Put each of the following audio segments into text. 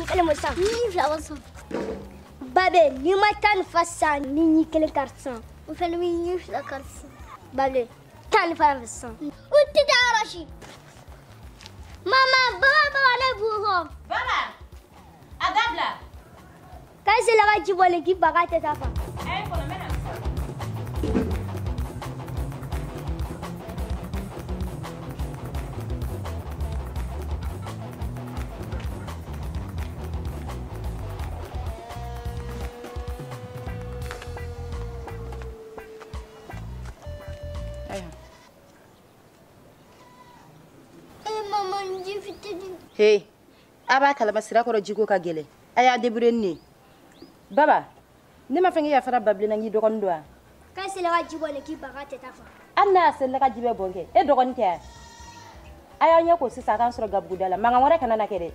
Fɛnɛ mo sisan. Ni fila bɔ sisan. Babe, n'i ma taa nin fa sisan, ni ɲi kelen kari sisan. O fɛnɛ bɛ ɲi fila kari sisan. Babe, taa nin fa yan fɛ sisan. U tɛ taa yɔrɔ si. Mama, baba baba ne b'u kɔ. Baba, a dabila. K'a sela ka ji bɔ nin k'i ba k'a tɛ taa fa. A ye kɔnɔ, n bɛ na sisan. Hey, a b'a kalama Sirakɔrɔ jiko ka gɛlɛn. A y'a débrouiller ni ne ye. Baba, ne ma fɛn kɛ yafara Babilen na n k'i dɔgɔnin don wa? K'a sela ka ji bɔ nin k'i ba k'a tɛ taa fa. Hali n'a y'a sela ka ji bɛɛ bɔn kɛ, e dɔgɔnin tɛ wa? A y'aw ɲɛ ko sisan a k'an sɔrɔ gabuguda la. Mankan wɛrɛ kana na kɛ dɛ.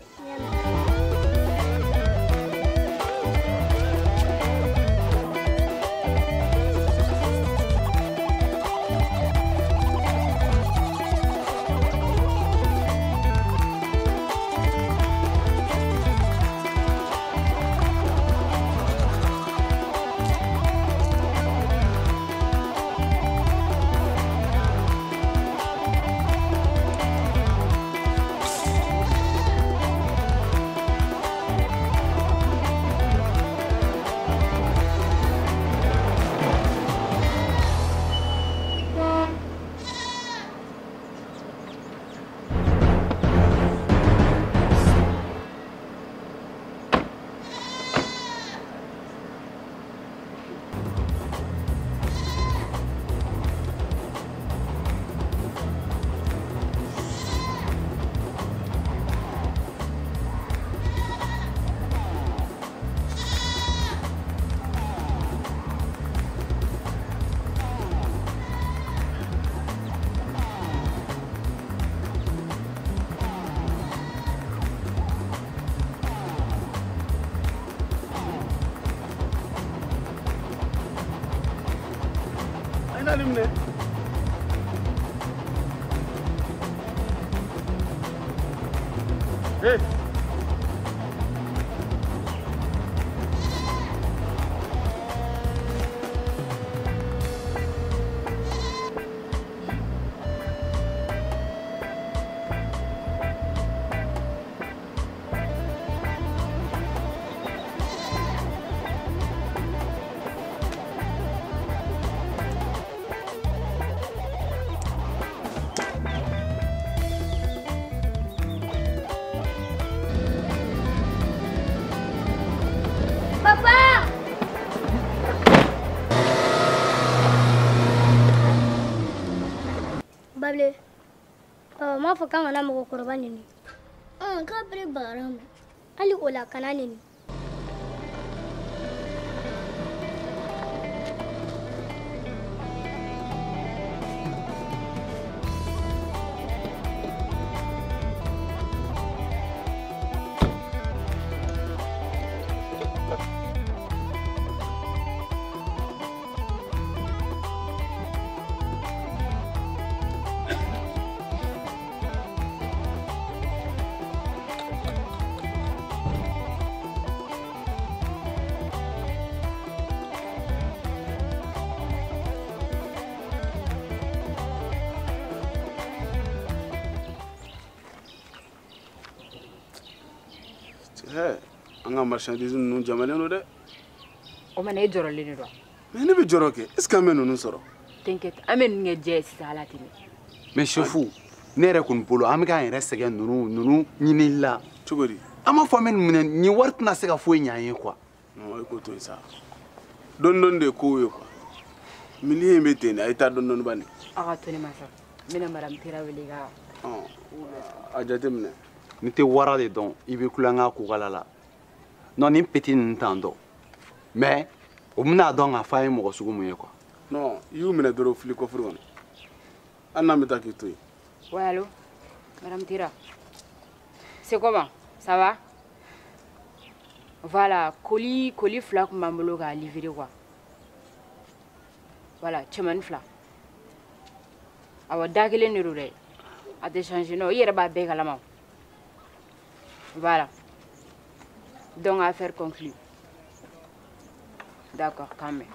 Hey! Papa! Babile, papa m'a fɔ k'an kana mɔgɔkɔrɔba neni. K'a bere bagara ma. Hali o la kana neni. An ka marchandise ninnu jamalen don dɛ. O ma na e jɔrɔlen de don. Mais ne bɛ jɔrɔ kɛ, est ce que an bɛ ninnu sɔrɔ? T'inquiète, an bɛ ninnu kɛ jɛ ye sisan ala tɛ. Mais chef, ne yɛrɛ kɔni bolo an bɛ k'an yɛrɛ sɛgɛn ninnu ɲinili la. Cogo di? An m'a fɔ an bɛ nin minɛ nin wari tɛna se ka foyi ɲɛ an ye quoi. Non, e k'o to yen sa. Dɔɔni dɔɔni de ye kow ye quoi. Milieu in bɛ ten de, a ye taa dɔɔni dɔɔni ba nin. Aw ka to ne ma sa. N bɛna madame Tera wele ka. A jateminɛ. N'i tɛ wara de dɔn, i bɛ kulonkɛ kokala la. Non, nin petit ninnu t'an dɔn. Mais o bɛna dɔn k'a fɔ an ye mɔgɔ sugu mun ye quoi. Non, i y'u minɛ dɔrɔn fili coffre kɔnɔ. Hali n'an bɛ taa k'i to yen. Ouais, allô? Madame Tera. C'est comment? Ça va? Voilà, colis fila kun b'an bolo k'a livrer quoi. Voilà, cɛmannin fila. Awɔ, da kelen de don dɛ. A tɛ changer non, i yɛrɛ b'a bɛɛ kalama. Voilà. Donc affaire conclue. D'accord, quand même.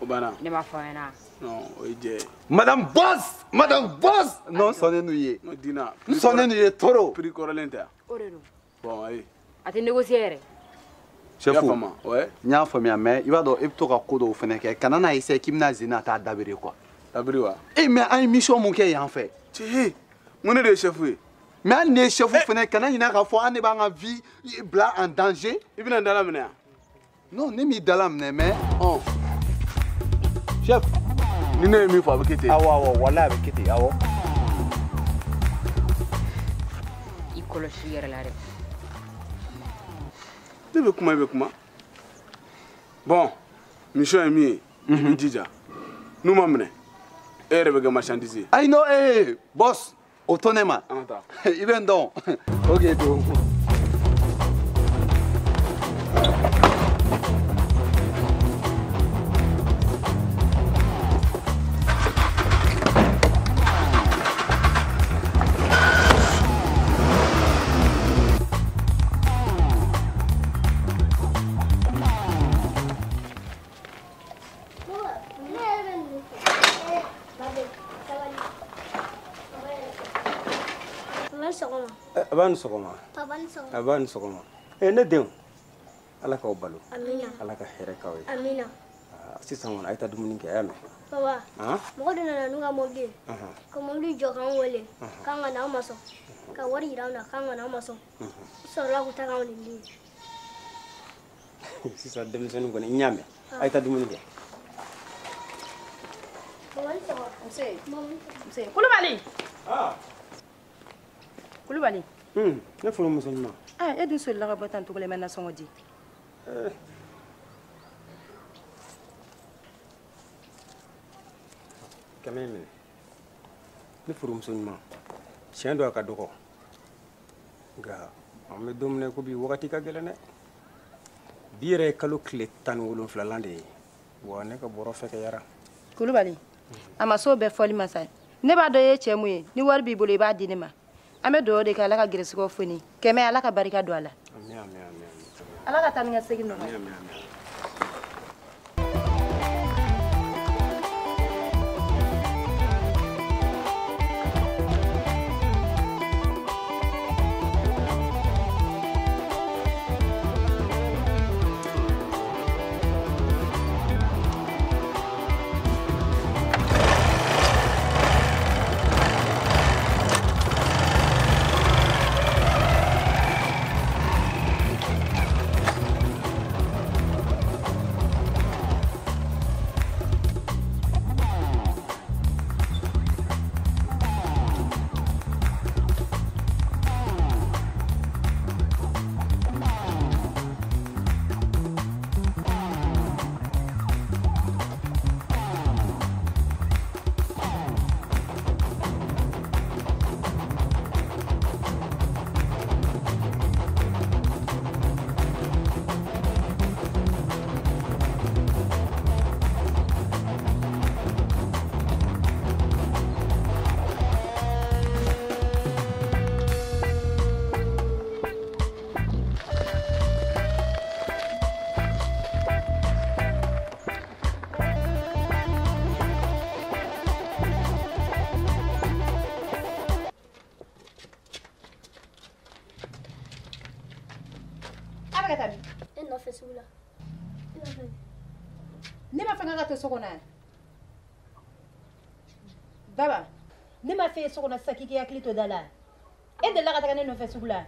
O banna. Ne m'a fɔ ɲɛna. Non, o ye jɛ ye. Madame Boss, Madame Boss. Non, sɔnnen n'u ye. Non, Dina. N sɔnnen n'u ye trop. Prix kɔrɔlen tɛ yan. O de don. Bon, ayi. A tɛ négocier yɛrɛ. Chef, I y'a faamu, ouais. N y'a faamuya mais i b'a dɔn e bɛ to ka ko dɔw fana kɛ kana n'a essayer k'i bɛna Zena ta dabiri quoi. Dabiri wa? Eh mais an ye mission mun kɛ yan fɛ. Cɛ, n ko ne de ye chef ye. Mais hali ne ye chef fana kana ɲinɛ k'a fɔ an de b'an ka vie bila en danger. I bɛna n dala minɛ yan? Non, ne m'i dala minɛ mais. Ɔn. Chef. Ni ne ye min fɔ a bɛ kɛ ten. Awɔ awɔ walahi a bɛ kɛ ten awɔ. I kɔlɔsi i yɛrɛ la dɛ. Ne bɛ kuma i bɛ kuma. Bon, mission ye min ye, i b'i jija. N'u ma minɛ, e yɛrɛ bɛ kɛ marchandise ye. Ayi non ee boss o to ne ma. An ka taa. I bɛ n dɔn. Ok to. A b'a ni sɔgɔma. Papa ni sɔgɔma. A b'a ni sɔgɔma. Ne denw, Ala k'aw balo. Amina. Ala ka hɛrɛ k'aw ye. Amina. Sisan kɔni a ye taa dumuni kɛ, a y'a mɛn. Papa, mɔgɔ dɔ nana n'u ka mobili ye. Ka mobili jɔ k'an wele k'an ka na, an ma sɔn. Ka wari yira an na k'an ka na, an ma sɔn. U sɔrɔla k'u ta k'anw nili ye. Sisan denmisɛnnin kɔni n y'a mɛn. A ye taa dumuni kɛ. Papa ni sɔgɔma. Nse. Nse. Kulubali. Kulubali. Ne furumuso ɲuman. Ah, e dun solila ka bɔ tan cogo la i ma nasɔngɔ di. Kɛmɛ in minɛ. Ne furumuso ɲuman. Tiɲɛ don a ka dɔgɔ. Nka an bɛ don min na i ko bi wagati ka gɛlɛn dɛ. Bi yɛrɛ ye kalo tile 17lan de ye. Wa ne ka bɔrɔ fɛgɛyara. Kulubali, a ma s'o bɛɛ fɔli ma sa. Ne b'a dɔn e ye cɛ mun ye. Ni wari b'i bolo i b'a di ne ma. An bɛ dugawu de kɛ Ala ka gɛrisigɛw foni. Kɛmɛ Ala ka barika don a la. Ami ami ami. Ala ka taa ni ka segin nɔgɔya. Ami ami ami. E nɔfɛ sugu la. Ne ma fɛn ka to so kɔnɔ yan. Baba, ne ma fɛ ye so kɔnɔ sisan k'i k'i hakili to da la. E delila ka taga ne nɔfɛ sugu la.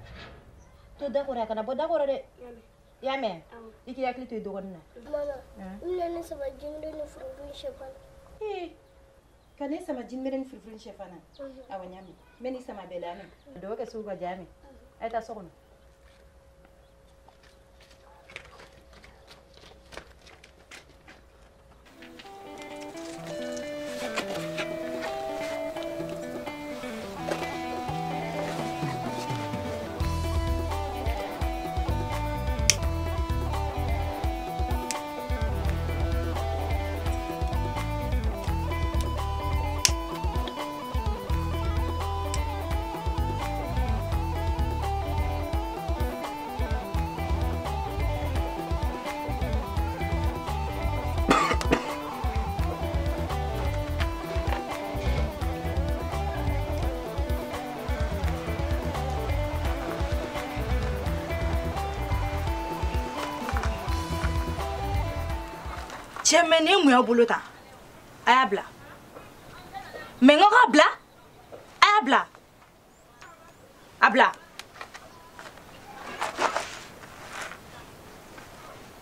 To da kɔrɔ a kana bɔ da kɔrɔ dɛ. I y'a mɛn? I k'i hakili to i dɔgɔnin na. Mama, n nana ne sama jinɛmere ni furufuru ni sɛfan na. Ee, ka ne sama jinɛmere ni furufuru ni sɛfan na? Awɔ, n y'a mɛn. N bɛ n'i sama bɛɛ la, y'a mɛn? Dugawu kɛ sugu ka diya, y'a mɛn? A ye taa so kɔnɔ. Cɛ mɛ nin ye mun y'aw bolo tan? A y'a bila. Mɛ n ko k'a bila. A y'a bila. A bila.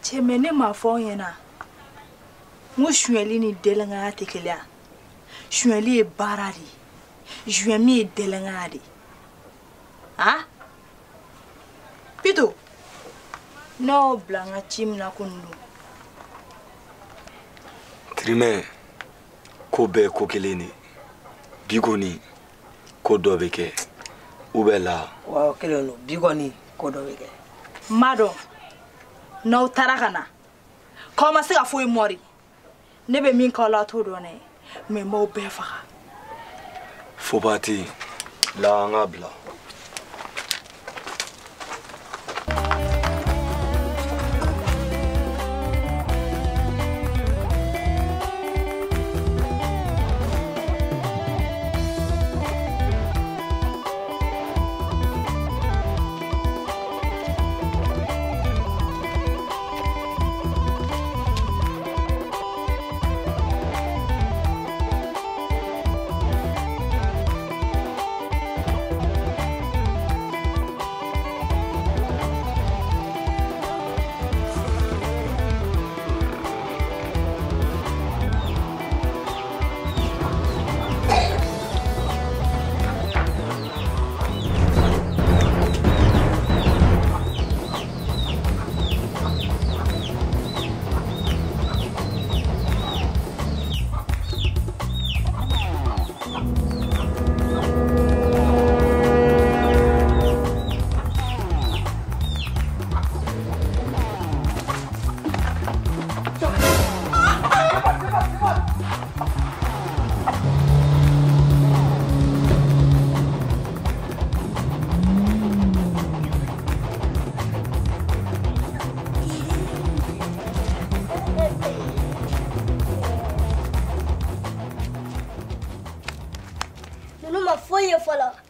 Cɛ mɛ ne m'a fɔ aw ɲɛna. N ko sonyɛli ni dɛlɛnkanya tɛ kelen ye. Sonyɛli ye baara de ye. Sonyɛli ye dɛlɛnkanya de ye. Han? Pito, ne y'aw bila n ka ci min na ko nin don. Tirimɛ, ko bɛɛ ye ko kelen de ye. Bi kɔni, ko dɔ bɛ kɛ. U bɛ la. Wa kelen don, bi kɔni, ko dɔ bɛ kɛ. N b'a dɔn, n'aw taara ka na, k'aw ma se ka foyi mɔri. Ne bɛ min k'aw la t'o dɔn dɛ, mɛ n b'aw bɛɛ faga. Foba tɛ yen, la an k'a bila.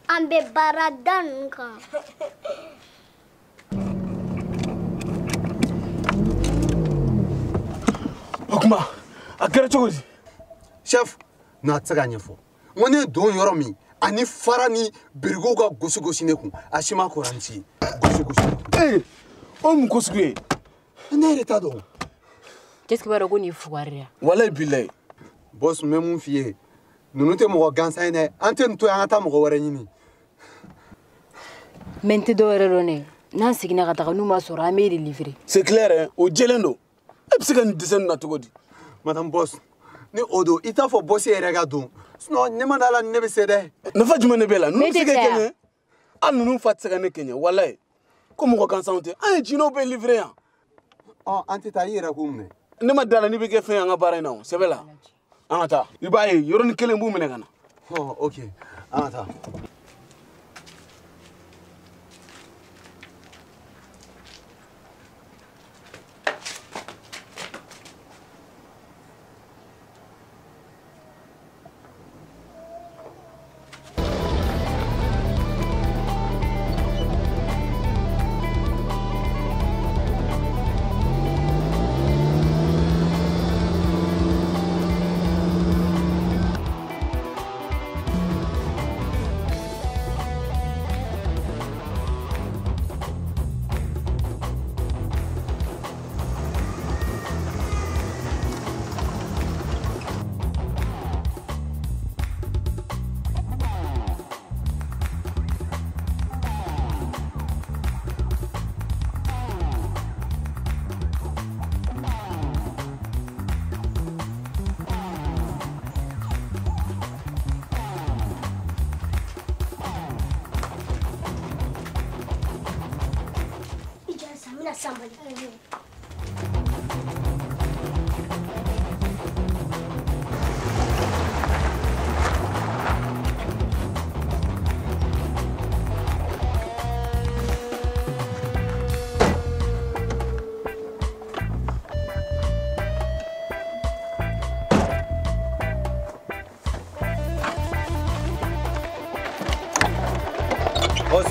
An bɛ baarada ninnu kan. O kuma a kɛra cogo di? Chef, n'a tɛ se k'a ɲɛfɔ. N ko ne ye don yɔrɔ min ani fara ni birikiw ka gosi gosi ne kun, a si ma kɔrɔ ni si ye. Gosi gosi. Ee, o mun ko sugu ye? Ne yɛrɛ t'a dɔn. Qu'est-ce que b'a dɔn ko nin ye fugari ye? Walayi bilayi. Boss, n bɛ mun f'i ye? Ninnu tɛ mɔgɔ gansan ye dɛ. An tɛ nin to yen, an ka taa mɔgɔ wɛrɛ ɲini. Mɛ n tɛ dɔwɛrɛ dɔn dɛ. N'an seginna ka taga n'u ma sɔrɔ, an b'e de livrer. C'est clair hein, o jɛlen don. E bɛ se ka nin dɛsɛ nin na cogo di? Madame Boss, ni o don, i t'a fɔ boss yɛrɛ ka don. Sinon ne ma da la ni ne bɛ se dɛ. Nafa jumɛn de b'e la? Ninnu bɛ se k'e kɛɲɛ? Hali ninnu fa tɛ se ka ne kɛɲɛ, walayi. Ko mɔgɔ gansanw tɛ. An ye jinɛw bɛɛ livrer yan. Ɔ, an tɛ taa, i yɛrɛ k'u minɛ. Ne ma da la n'i bɛ kɛ fɛn ye an ka baara in na o, sɛbɛ la. An ka taa. I b'a ye yɔrɔnin kelen b'u minɛ ka na. Ɔ, ok, an ka taa. Somebody. Boss.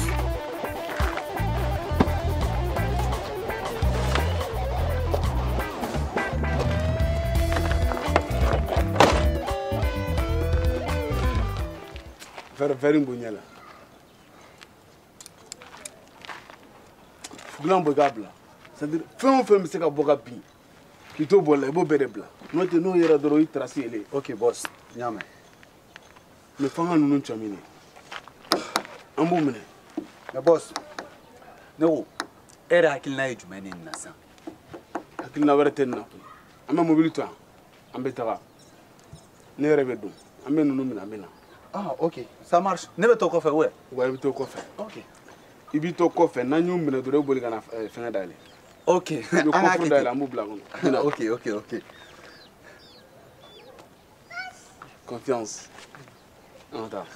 Verre in bɔ ɲɛ la. Fugulan bɔ i k'a bila. C'est-à-dire fɛn o fɛn bɛ se ka bɔ ka bin k'i to bɔli la i b'o bɛɛ de bila. N'o tɛ n'o yera dɔrɔn i trace yelen. Ok boss, n y'a mɛn. Mais f'an ka ninnu cɔ minɛ. An b'u minɛ. Mais boss, ne ko e yɛrɛ hakilina ye jumɛn ye nin na sisan? Hakilina wɛrɛ tɛ nin na koyi. An bɛ mobili to yan, an bɛ taga. Ne yɛrɛ bɛ don, an bɛ ninnu minɛ an bɛ na. Ah ok, ça marche. Ne bɛ to kɔfɛ ou? Wa i bɛ to kɔfɛ. Ok. I b'i to kɔfɛ, n'an y'u minɛ dɔrɔn i boli ka na fɛngɛ dayɛlɛ. Ok. I bɛ coffre dayɛlɛ an b'u bila a kɔnɔ. Ok ok ok. Confiance. An ka taa.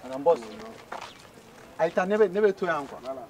Madame Boss. Ayi taa ne bɛ to yan quoi. Voilà.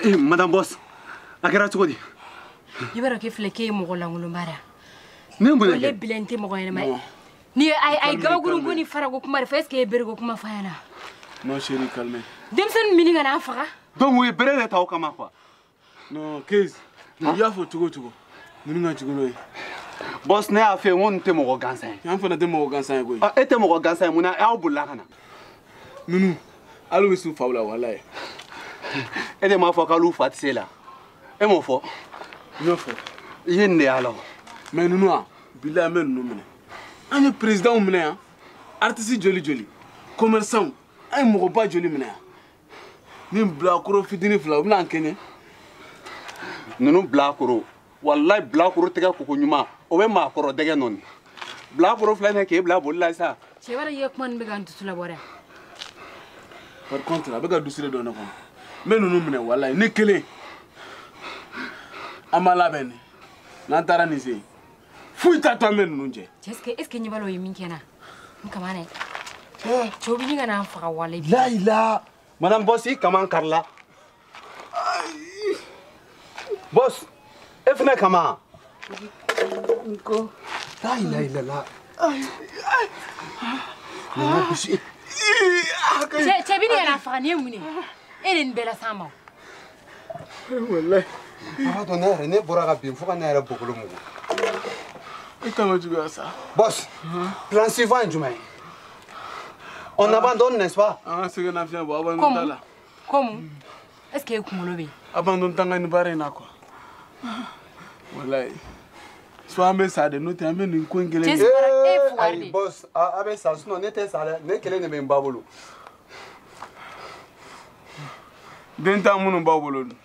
Eh, Madame Boss, a kɛra cogo di? I b'a dɔn k'e filɛ k'e ye mɔgɔ lankolonba de ye. Ne ye mun de kɛ? Ne bilen tɛ mɔgɔ ɲɛnama ye. Ni a ye gabakurun ni farako kuma de fɔ, est ce que e ye bereko kuma fɔ a ɲɛna? Non chérie, calme. Denmisɛnnin min ka n'a faga. Donc u ye bere de ta o kama quoi. Non, Keys, i y'a fɔ cogo o cogo, ninnu ka jugu n'o ye. Boss, ne y'a f'i ye n ko nin tɛ mɔgɔ gansan ye. An fana tɛ mɔgɔ gansan ye koyi. E tɛ mɔgɔ gansan ye mun na aw bolila ka na? Ninnu, hali u bɛ s'u faw la walayi. E de m'a fɔ k'alu fa tɛ se la. E m'o fɔ. N y'o fɔ. I ye nin de y'a la o. Mais ninnu a, bilayi an bɛ ninnu minɛ. An ye présidentw minɛ yan, artiste joli joli, commerçant, an ye mɔgɔba joli minɛ yan. Ni bilakoro fitinin fila u bɛna an kɛɲɛ. Ninnu bilakoro, walayi bilakoro tɛgɛ koko ɲuman, o bɛ maakɔrɔ dɛgɛ nɔɔni. Bilakoro filɛ nin ye k'e bila boli la sisan. Cɛ b'a dɔn i ka kuma nin bɛ ka n dusu labɔ dɛ. Par contre, a bɛ ka dusu de don ne kɔnɔ. N bɛ ninnu minɛ walayi ne kelen. An b'a labɛn de. N'an taara nin sen, foyi t'a to an bɛ ninnu jɛ. Cɛ est ce que ɲɛ b'a la o ye min kɛ n na? N kama dɛ. Cɛw bɛ ɲini ka n'an faga walayi. Layila, Madame Boss i kaman karila. Boss, e fana kama. N ko. Layilayilala. Nin ka bisi. Cɛ bɛ ɲini ka n'an faga nin ye mun ye? E de nin bɛɛ las'an ma. Walayi. A b'a dɔn ne yɛrɛ ne bɔra ka bin fo ka ne yɛrɛ bɔkolo mugu. I ta ma juguya sa. Boss, plan suivant ye jumɛn ye? On abandonne, n'est-ce pas? An ka sɛgɛn nafiɲɛ bɔ abandon t'a la. Comme? Est-ce que e kunkolo bɛ yen? Abandon t'an ka nin baara in na quoi. Walayi. Soit an bɛ sa de n'o tɛ an bɛ nin ko in kelen de. E fugari de. Ayi boss, a bɛ sa sinon ne tɛ sa dɛ, ne kelen de bɛ n ba bolo. Den t'an minnu b'aw bolo dun.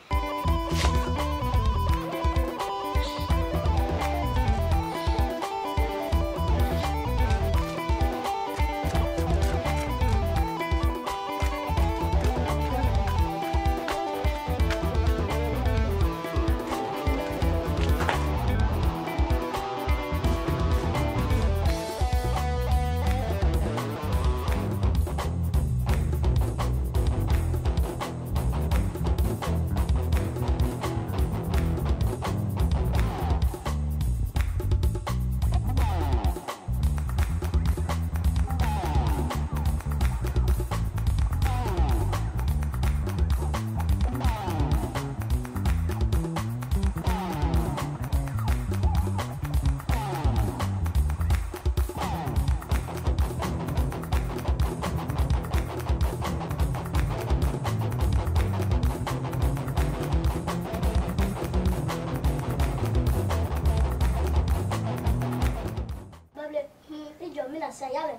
sisan, y'a mɛn?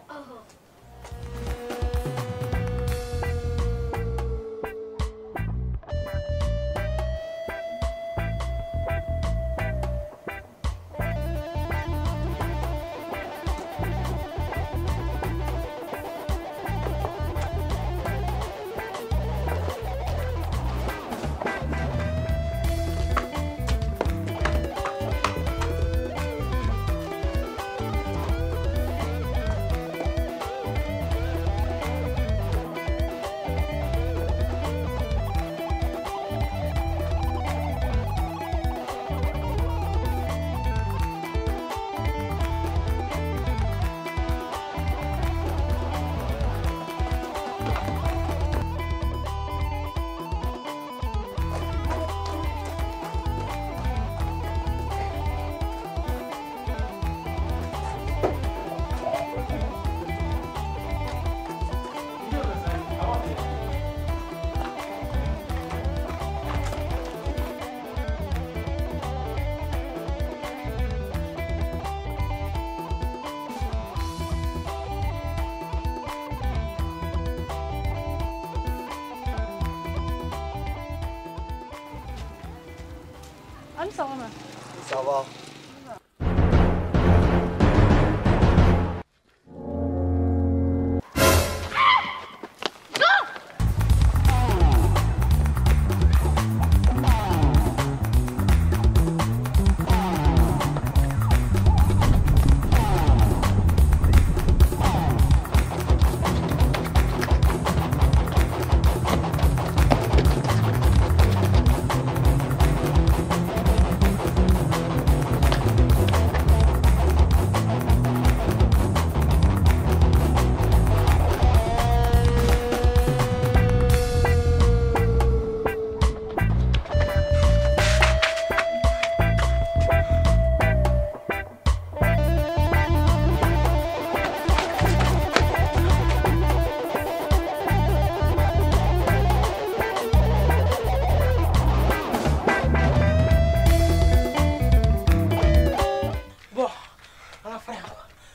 Ça va.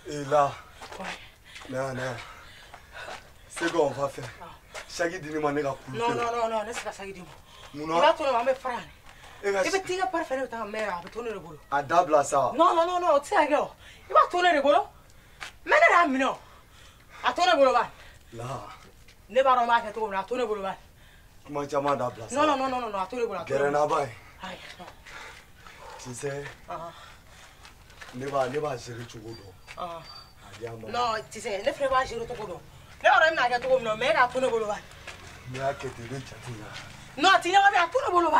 Et là, non, non. C'est quoi on va faire? Shaggy dit moi nega cool. Non non non non, ne sera Shaggy dit moi. Il va tourner ma frère. Il va tirer par faire ta mère, il va tourner le boulot. A dabla ça. Non non non non, tu sais gars. Il va tourner le boulot. Mais ne la mino. A tourner le boulot ba. Là. Ne ba ro ma ke to na tourner le boulot ba. Comment tu m'as dabla ça? Non non non non non, a tourner le boulot. Gerena ba. Aïe. Tu sais. Ne va gérer tout le Ah. Non, tu sais, ne fais pas gérer tout le monde. Ne va pas tout le monde, mais à tout le monde. Mais à quel tu Non, tu n'as pas tout le monde.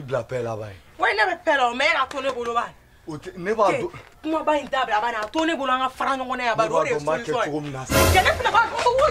Bila paix là-bas. Oui, ne bɛ paix la mais a to ne bolo ba. O tɛ ne b'a dɔn. Kumaba in dabila a banna a to ne bolo an ka fara ɲɔgɔn na yan ba o de ye solution ye. Ne b'a dɔn n b'a kɛ cogo min na sa. Cɛ ne fana b'a dɔn wo.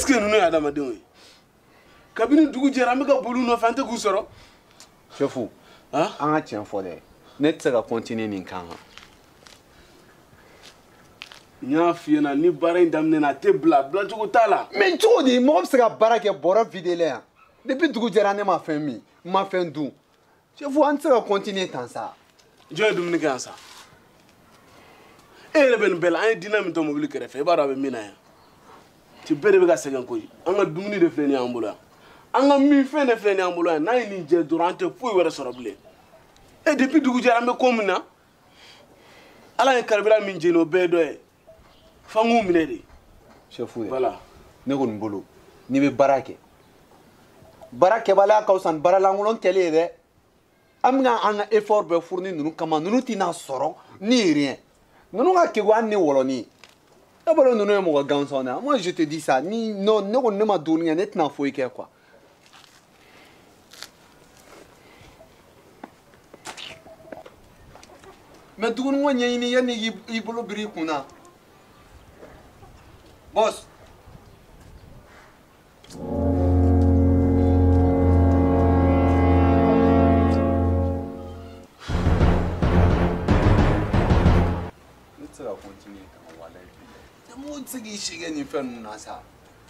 Est-ce que ninnu ye adamadenw ye? Kabini dugu jɛra an bɛ ka boli u nɔfɛ an tɛ k'u sɔrɔ. Chef, an ka tiɲɛ fɔ dɛ. Ne tɛ se ka continuer nin kan. N y'a f'i ɲɛna ni baara in daminɛna a tɛ bila bilacogo t'a la. Mais cogo di mɔgɔ bɛ se ka baara kɛ bɔrɔ videlen yan? Depuis dugu jɛra ne ma fɛn min, n ma fɛn dun. Chef, an tɛ se ka continuer tan sa. Jɔn ye dumuni kɛ yan sa? E yɛrɛ bɛ nin bɛɛ la, an ye diinɛ min to mobili kɛrɛfɛ, i b'a dɔn a bɛ min na yan. Ci bɛɛ de bɛ ka sɛgɛn koyi. An ka dumuni de filɛ nin y'an bolo yan. An ka minfɛn de filɛ nin y'an bolo yan. N'an ye nin jɛ dɔrɔn an tɛ foyi wɛrɛ sɔrɔ bilen. E depuis dugu jɛra an bɛ ko min na, Ala ye carburant min jeni o bɛɛ ye dɔ ye. F'an k'u minɛ de. Chef, voilà. Ne kɔni bolo, n'i bɛ baara kɛ, baara kɛbaliya ka fisa ni baara lankolon kɛli ye dɛ. An bɛna an ka effort bɛɛ fourni ninnu kama, ninnu tɛna sɔrɔ ni rien. Ninnu ka kegun hali ni wɔlɔnin ye. E bolo ninnu ye mɔgɔ gansan de ye. Moi je te dis ça, ni non ne kɔni ne ma dumuni kɛ, ne tɛna foyi kɛ quoi. Mais dumuni ko ɲɛɲini yanni k'i bolo biri i kun na. Boss. Ne tɛ se ka continuer ka walayi bilayi. Mɔgɔ tɛ se k'i si kɛ nin fɛn ninnu na sa.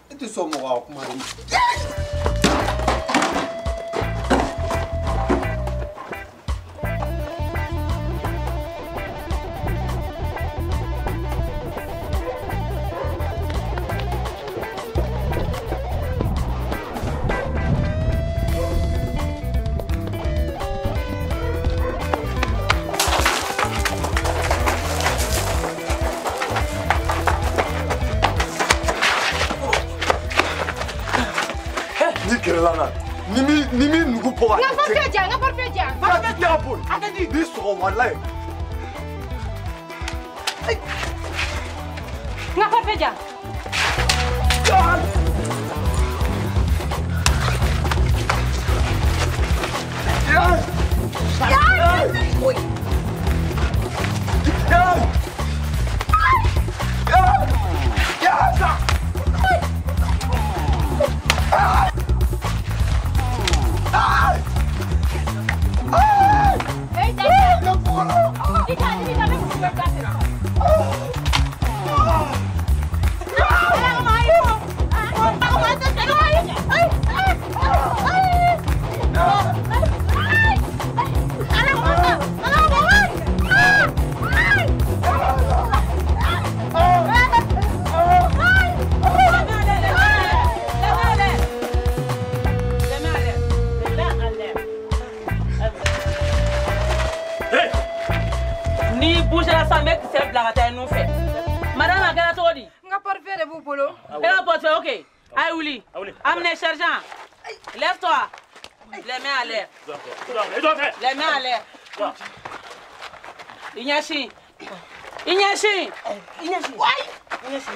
E tɛ sɔn mɔgɔ ka kuma de ma. Ni min nugu bɔ ka. N ka portefeuille di yan, n ka portefeuille di yan. Portefeuille di yan boli. A tɛ di. Ni sɔgɔ walayi. N ka portefeuille di yan. Sergent, lève-toi. Les mains à l'air. Les mains à l'air. Ignachi. Ignachi. Ignachi.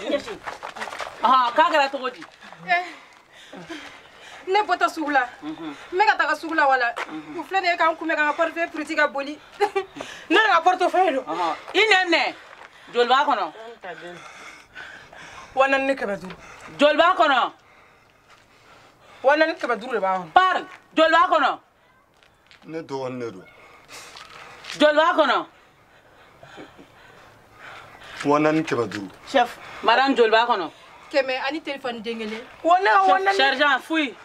Ignachi. Ah, k'a cogo di? Ne bɔtɔ sugu la. N bɛ ka taga sugu la wala. U filɛ nin ye k'an kunbɛn k'an ka portefeuille puruti ka boli. Ne yɛrɛ ka portefeuille don. I nɛminɛ. Joli b'a kɔnɔ? 4500. Joli b'a kɔnɔ? 4500 de b'a kɔnɔ. Parle. Joli b'a kɔnɔ? Ne dɔgɔnin de don. Joli b'a kɔnɔ? 4500. Chef, madame joli b'a kɔnɔ? 100 ani téléphone den kelen. Wa ne ka 4000. Sergent, fouille.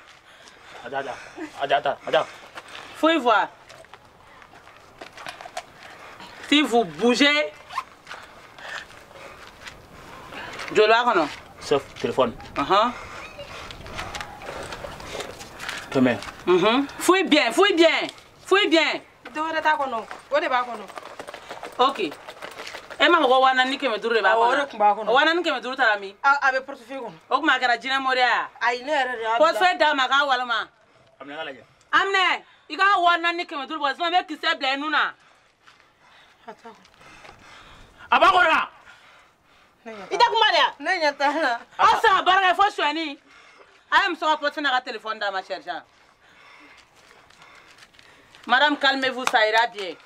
Aja, aja, aja. Fouille voir. Si vous bougez, joli b'a kɔnɔ? Chef, téléphone. 100. Fouille bien, fouille bien, fouille bien. Dɔ wɛrɛ t'a kɔnɔ, o de b'a kɔnɔ. Ok. E ma fɔ ko 4500 de b'a kɔnɔ? Awɔ, o de tun b'a kɔnɔ. 4500 taara min? A bɛ portefeuille kɔnɔ. O tuma a kɛra jinɛ moriya ye? Ayi, ne yɛrɛ de y'a bila. Portefeuille d'a ma k'a walima. A minɛ k'a lajɛ. A minɛ, i ka 4500 bɔ, sinon n bɛ kisɛ bila i nun na. A b'a kɔnɔ wa? I tɛ kuma de wa? Ne ɲɛ t'a la. Aw sɔn ka baara kɛ fo sonyani. A ye muso ka portefeuille n'a ka téléphone d'a ma, sergent. Madame, calmez-vous, ça ira bien.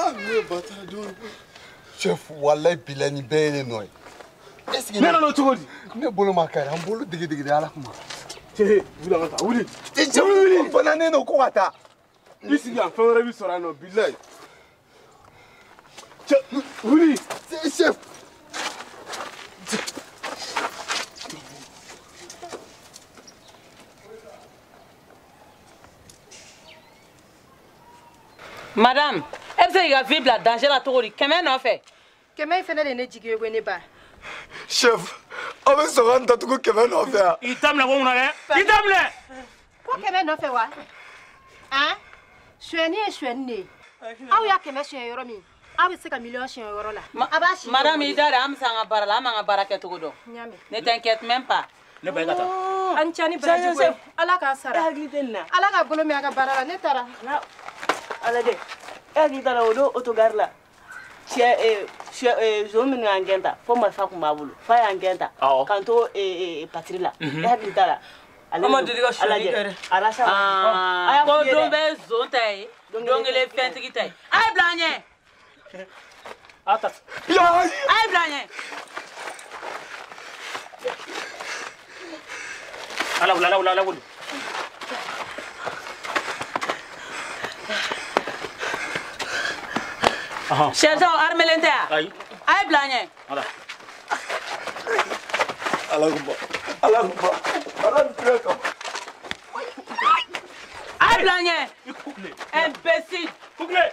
Ah, ne ye batara denw ye. Chef, walayi bilayi nin bɛɛ ye ne nɔ ye. Est-ce que ne nana cogo di? Ne bolo ma kari, an bolo dege dege de Ala kuma. Cɛ, wuli an ka taa, wuli. Cɛ, wuli, bananen don ko ka taa. I sigi yan, fɛn wɛrɛ b'i sɔrɔ yan nɔ, bilayi. Cɛ, wuli. Chef. Madame, e bɛ se k'i ka vie bila danger la cogo di? 100 nɔfɛ. 100 in fɛnɛ de ye ne jigi ye koyi ne ba. Chef, aw bɛ sɔn ka n datugu 100 nɔfɛ yan? I ta minɛ ko mun na dɛ? I ta minɛ. Ko 100 nɔfɛ wa? Han? Sonyɛni ye sonyɛni de ye. Aw y'a 100 sonyɛ yɔrɔ min, aw bɛ se ka miliyɔn sonyɛ yɔrɔ la. A b'a si. Madame, i da dɛ, an bɛ se an ka baara la, an b'an ka baara kɛcogo dɔn. N y'a mɛn. Ne t'inquiète même pas. Ne ba i ka taa. An ca ni baraji koyi. Ala k'a sara. E hakili tɛ nin na. Ala ka bolo mɛn a ka baara la, ne taara. A lajɛ, e hakili t'a la o don autogare la. Cɛ zon minnu y'an gɛn ta fo marifa tun b'a bolo fa y'an gɛn ta k'an to patiri la e hakili t'a la. An ma deli ka sonyɛli kɛ dɛ. Ko don bɛ zon ta ye, don kelen fɛntigi ta ye. A ye bila an ɲɛ. A ta. A ye bila an ɲɛ. Ala wuli, ala wuli, ala wuli. Sergent, armelen tɛ yan? Ayi. A ye bila an ɲɛ. Ala. Ala kuma, Ala kuma, Ala ni kira kama. A ye bila an ɲɛ. Imbécile. Kukule.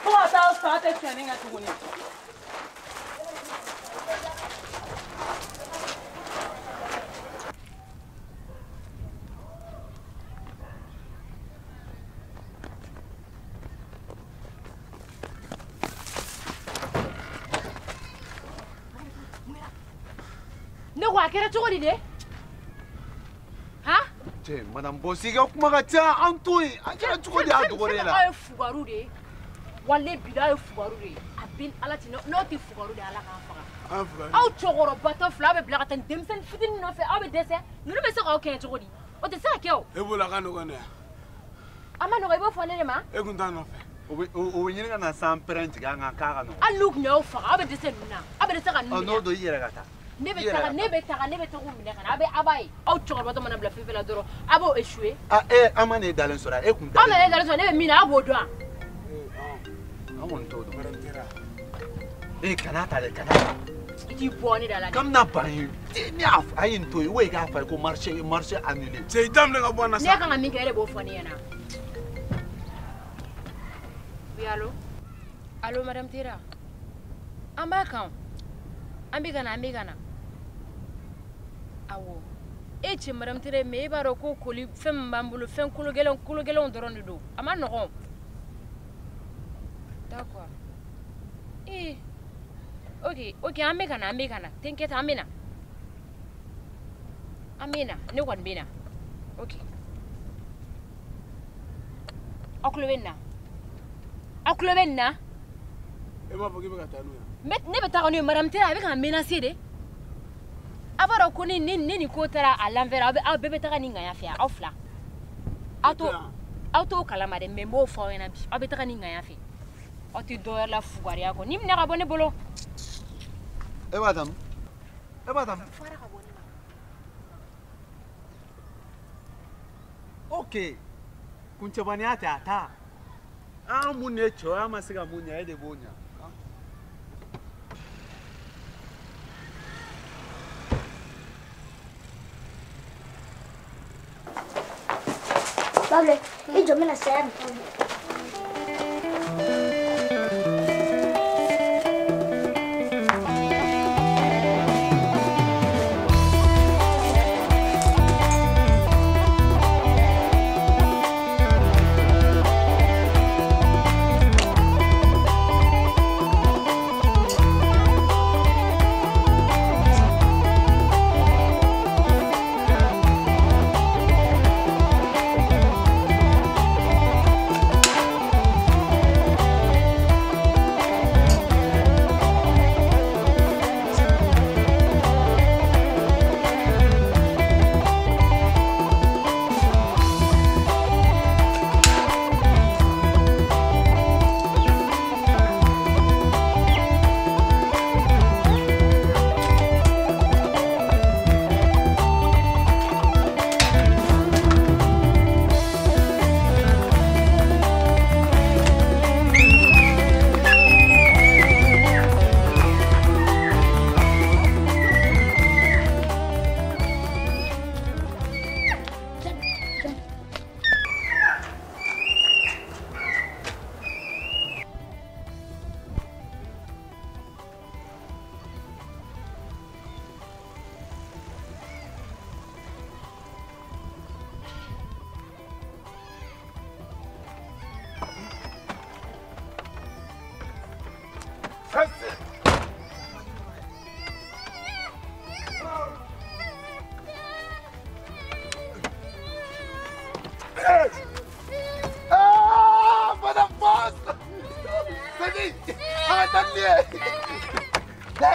Fo ka taa fa tɛ sonyɛni kɛ tuguni. Ne ko a kɛra cogo di de? Han? Cɛ, madame Bosi, i ka kuma ka ca, an to yen. A kɛra cogo di a dogolen la? Aw ye fugaru de ye. Walayi bilahi aw ye fugaru de ye. A bɛ ni Ala cɛ, n'aw tɛ fugaru de ye Ala k'an faga. Aw cɛkɔrɔbatɔ fila aw bɛ bila ka taa nin denmisɛnnin fitinin nɔfɛ, aw bɛ dɛsɛ. Ninnu bɛ se k'aw kɛɲɛ cogo di? O tɛ se ka kɛ o. E bolo a ka nɔgɔn dɛ. A ma nɔgɔn, i b'o fɔ ne de ma? E kun t'a nɔfɛ. O bɛ ɲini ka na san pɛrɛn jigin an kan k'a ka nɔgɔn. Hali n'u tun y'aw faga, aw bɛ dɛsɛ ninnu na. Aw bɛ dɛsɛ ka ninnu minɛ. Ɔ n'o don i yɛrɛ ka taa. Ne bɛ taga, ne bɛ taga, ne bɛ taga u minɛ ka na. A bɛ a b'a ye. Aw cɛkɔrɔbatɔ mana bila fɛn fɛn la dɔrɔn, a b'o échouer. Ah e an ma n'e dalen sɔrɔ e kun dalen. Aw ma ne dalen sɔrɔ, ne bɛ min na, aw b'o dɔn wa? An kɔni t'o dɔn. E kana ta dɛ, kana ta. I t'i bɔ ne da la dɛ. K'an bɛna ban ye. Ne y'a a ye nin to yen, ou i k'a fɔ a ye ko marché annulé. Cɛ i daminɛ ka bɔ an na sa. Ne kan ka min kɛ, e de b'o fɔ ne ɲɛna. Oui, allo? Allo, madame Tera. An b'a kan. An bɛ ka na, an bɛ ka na. Awɔ. E cɛ madame Tera, mais e b'a dɔn ko koli fɛn min b'an bolo, fɛn kolo gɛlɛnw kolo gɛlɛnw dɔrɔn de don. A ma nɔgɔn. D'accord. Eh. Ok, ok, an bɛ ka na, an bɛ ka na. T'inquiète, an bɛ na. An bɛ na, ne kɔni bɛ na. Ok. Aw tulo bɛ nin na? Aw tulo bɛ nin na? E m'a fɔ k'i bɛ ka taa n'o ye? Ne bɛ taa n'o ye, madame Tera, a bɛ ka n menacer de. A b'a dɔn ko ni nin ko taara à l'envers, aw bɛɛ bɛ taga nin ŋaɲa fɛ, aw fila. Aw t'o kalama dɛ, mais n b'o fɔ aw ɲɛna bi. Aw bɛ taga nin ŋaɲa fɛ. Aw tɛ dɔ wɛrɛ la fugariya kɔ. Nin minɛ ka bɔ ne bolo. E b'a tanu? E b'a tanu? Fara ka bɔ ne ma. Ok. Kuncɛbaniya tɛ a ta. An mun de ye cɛ ye, an ma se ka mun ɲɛ, e de b'o ɲɛ. Babule, i jɔ n bɛna saya nin.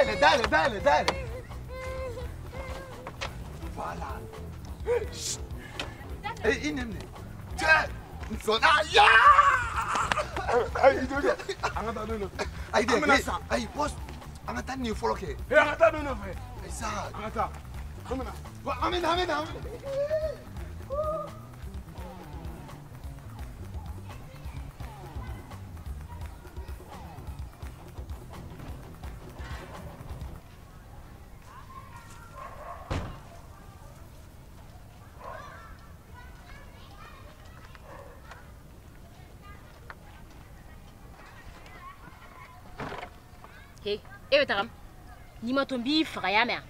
Dayɛlɛ, dayɛlɛ, dayɛlɛ, dayɛlɛ. Voilà. I nɛminɛ. Cɛ, n sɔnna. Yaa! Ayi, i jɔ jɔ. An ka taa don nɔfɛ. Ayi dɛ, an bɛna san. Ayi, boss, an ka taa nin fɔlɔ kɛ. Ee, an ka taa don nɔfɛ. Ayi sa. An ka taa. An bɛna. An bɛ na, an bɛ na, an bɛ na. He, e bɛ taga n'i ma to n b'i faga y'a mɛn.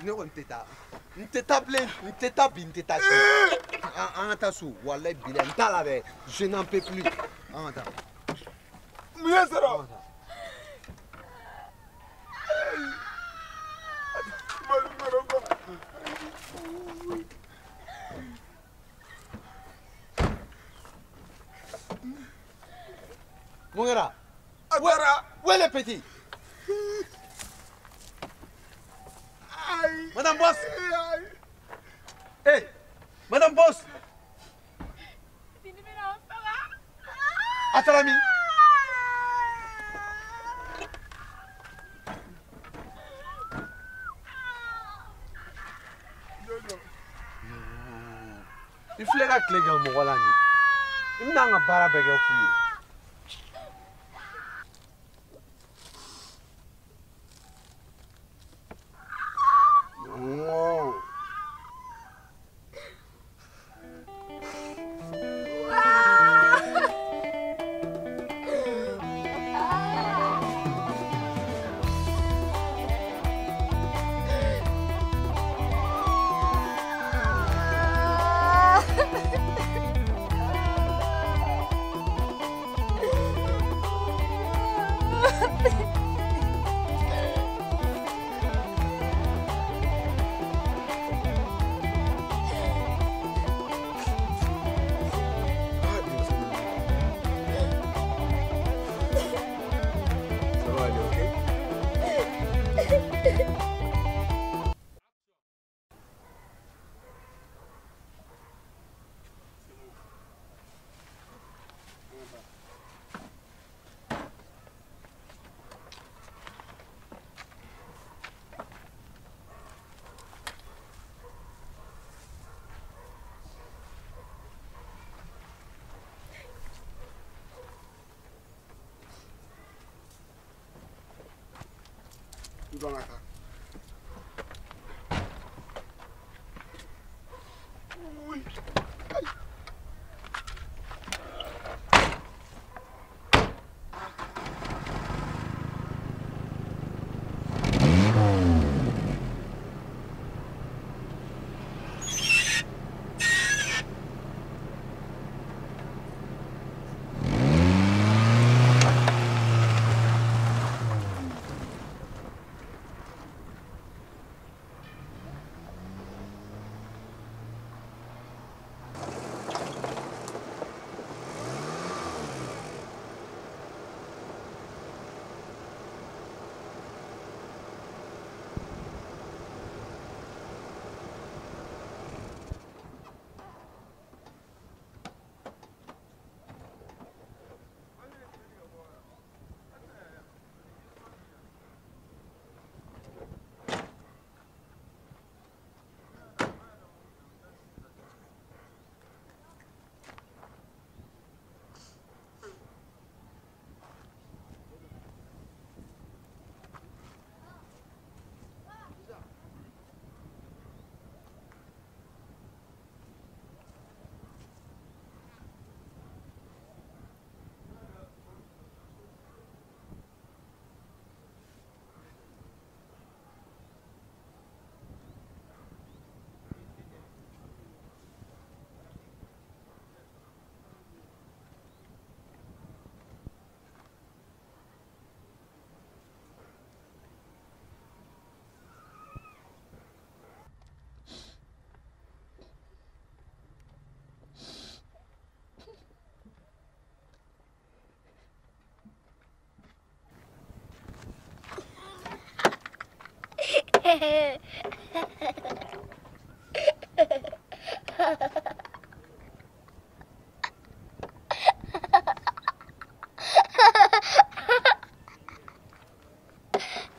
Ne kɔni tɛ taa, n tɛ taa bilen, n tɛ taa bi, n tɛ taa sini. An ka taa so, walayi bilayi, n t'a la dɛ, je n'en peux plus. An ka taa. Mun ye sɔrɔ? Mun kɛra? Où est le petit? Madame Boss! Hey! Madame Boss! A taara min? I filɛ ka tile kɛ mɔgɔ la nin. I bɛna an ka baara bɛɛ kɛ fu ye.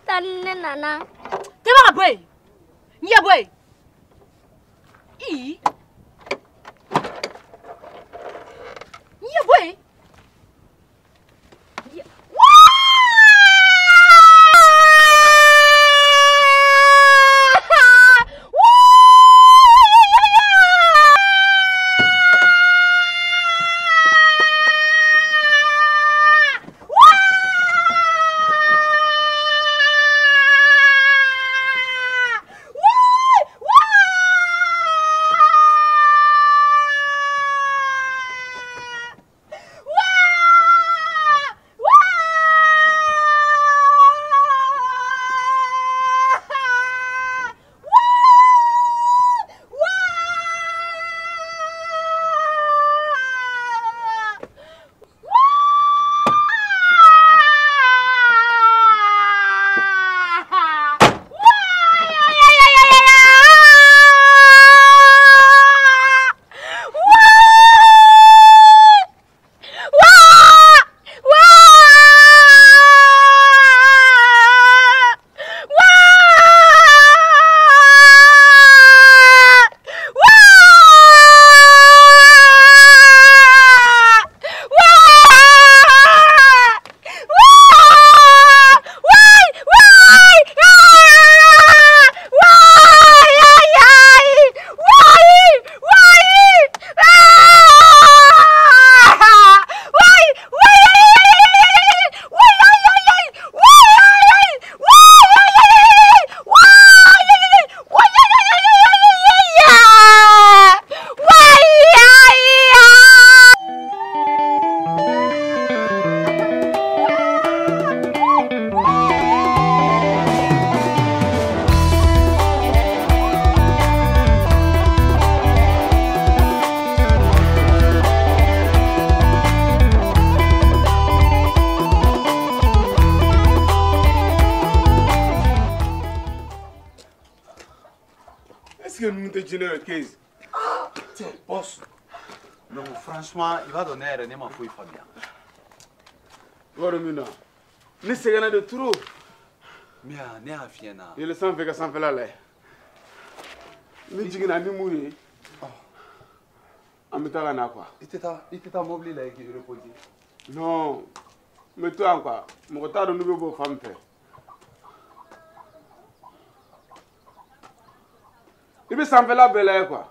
Tan ne nana. Tɛmɛ ka bɔ yen. N'i ye bɔ yen. Ii. N'i ye bɔ yen. jinɛ ye 15. Tiens, boss. Non, franchement, i b'a dɔn ne yɛrɛ ne ma foyi faamuya. I b'a dɔn min na, ne sɛgɛnna de trop. Mais ne y'a f'i ɲɛna. Yɛlɛ sanfɛ ka sanfɛla lajɛ. Ni jiginna ni mun ye, an bɛ taa ka na quoi. I tɛ taa mobili la i k'i reposer. Non, n bɛ to yan quoi. Mɔgɔ t'a dɔn n'u bɛ bɔ fan min fɛ. I bɛ sanfɛla bɛɛ lajɛ quoi.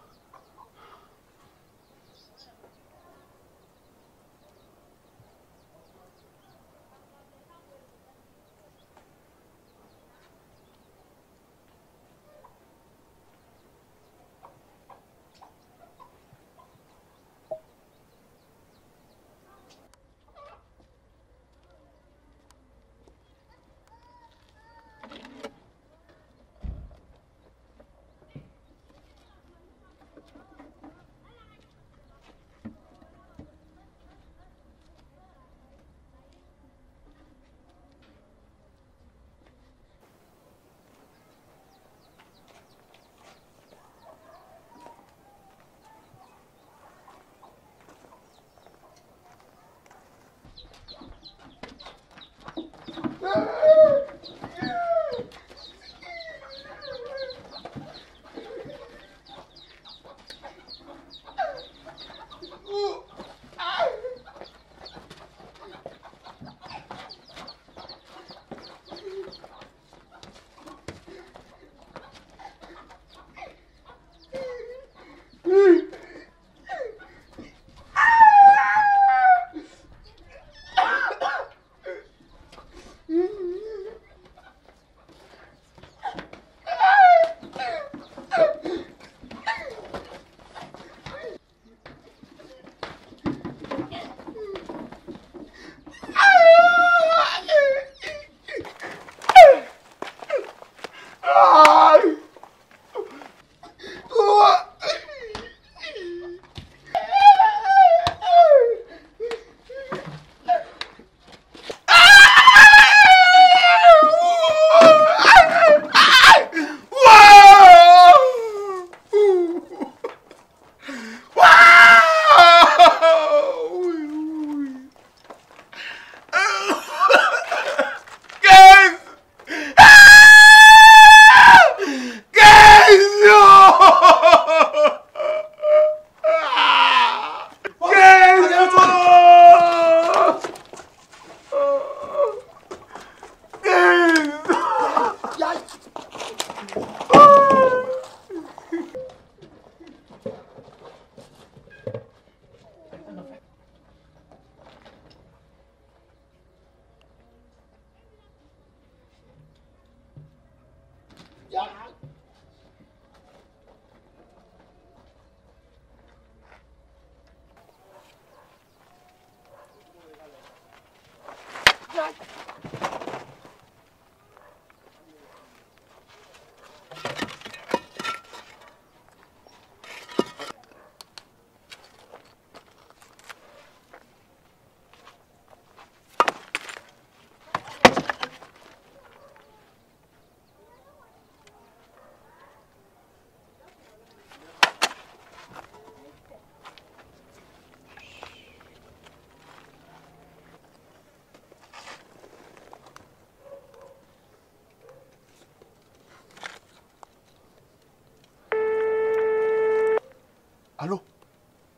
Allo,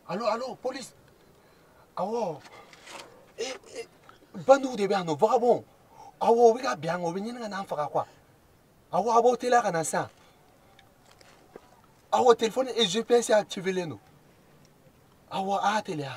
allo, allo, police. Awɔ, bandiw de bɛ yan nɔ, vagabond. Awɔ, u bɛ ka bin an kan, u bɛ ɲini ka n'an faga quoi. Awɔ, a b'aw teliya ka na sisan. Awɔ, téléphone et GPS activé len don. Awɔ, a y'a teliya.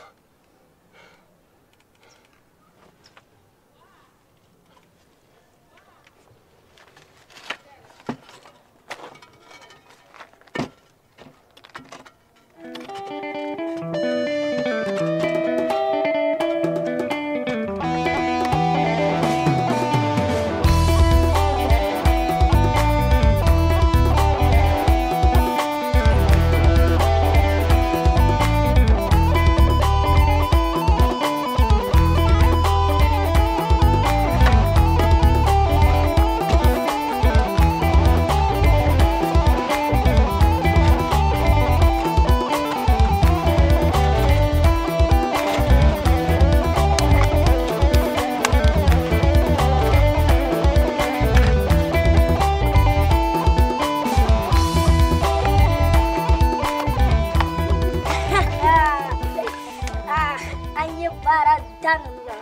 taa ninnu la.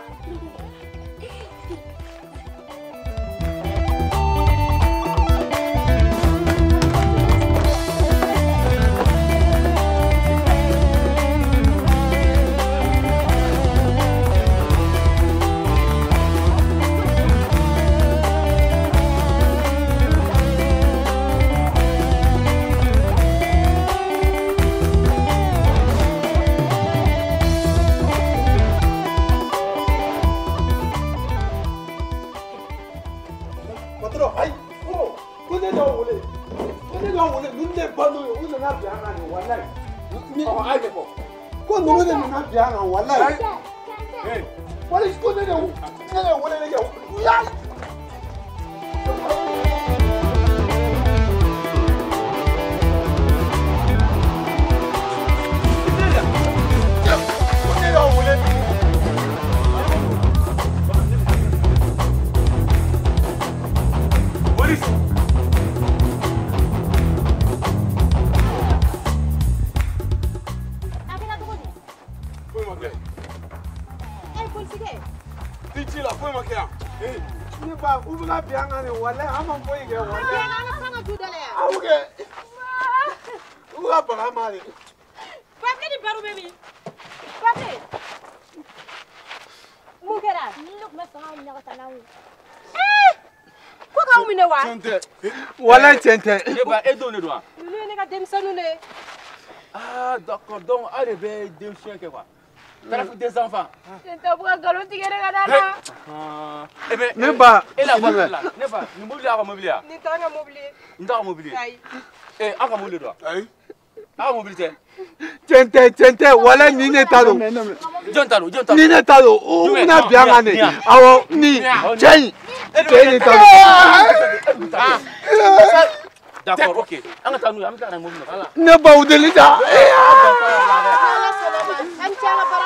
Wala tiɲɛ tɛ. Ne ba e denw de don wa? Ninnu ye ne ka denmisɛnninw de ye. Ah d'accord, donc aw de bɛ den suɲɛ kɛ quoi. Trafic des enfants. Ne tɛ bɔ ka nkalon tigɛ ne ka da la. Eh ben ne ba. E la voiture là, ne ba, nin mobili y'aw ka mobili ye wa? Nin t'an ka mobili ye. Nin t'aw ka mobili ye? Ayi. Eh aw ka mobili don wa? Ayi. Aw ka mobili tɛ? Tiɲɛ tɛ, tiɲɛ tɛ, wala nin ne ta don. Jɔn ta don, jɔn ta don? Nin ne ta don, o bɛna bin an kan de. Awɔ, nin cɛ in, cɛ in de ta don. D'accord, ok. An ka taa n'u ye, an bɛ tila ka na mobili nɔfɛ. Ne baw deli ta. Ala sɔnna ma, an ni ce a ka baara.